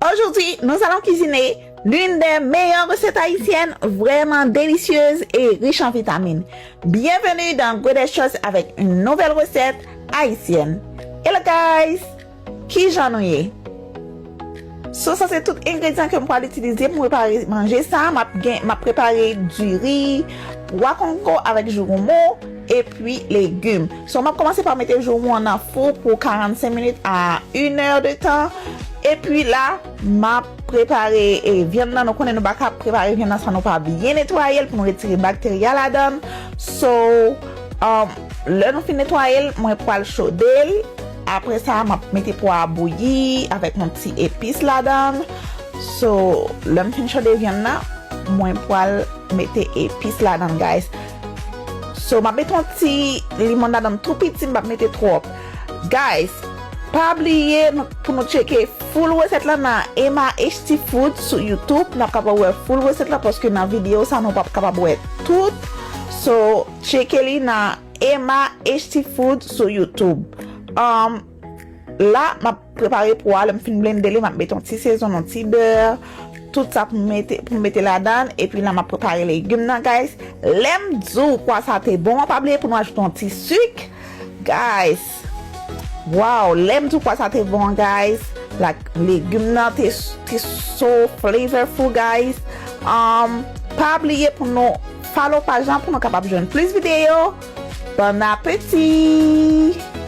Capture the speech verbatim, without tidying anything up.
Aujourd'hui, nous allons cuisiner l'une des meilleures recettes haïtiennes, vraiment délicieuse et riche en vitamines. Bienvenue dans Goddess Choice avec une nouvelle recette haïtienne. Hello guys! Kijan nou ye? So, sa se tout engredyan ke m pral itilize pou m prepare manje sa. M ap gen, m ap prepare diri, pwa kongo avèk jouroumou, epi legim. So, m ap kòmanse pa mete jouroumou an nan fou pou karannsenk minit a inè de tan. Epi la, m ap prepare e, vyann nan. Nou konnen nou pa ka prepare vyann nan san nou pa byen netwaye l pou nou retire bakterya ladan l. So, um, lè nou fin netwaye l, mwen pral chode l. Apre sa, m ap mete pwa a bouyi avèk yon ti epis ladan l. So, lè m fin chode vyann nan, mwen pral mete epis ladan l, guys. So, m ap mete yon ti limòn ladan l tou piti, m p ap mete twòp. Guys, pa bliye nou, pou nou tcheke full resèt la nan Emma H T Food sou YouTube. N ap kapab wè full resèt la paske nan videyo sa nou p ap kapab wè tout. So, tcheke li nan Emma H T Food sou YouTube. Um, la, m ap prepare pwa, lè m fin blende li, m ap mete yon ti sezon, yon ti bè, tout sa pou m mete, pou m mete ladan l. Epi la, m ap prepare legim nan, guys. Lè m di w pwa sa te bon, pa bliye pou nou ajoute yon ti sik. Guys, wow, lè m di w pwa sa te bon, guys. Like, legim nan te, te so flavorful, guys. Um, pa bliye pou nou follow paj lan pou nou kapab jwenn plis videyo. Bon apeti!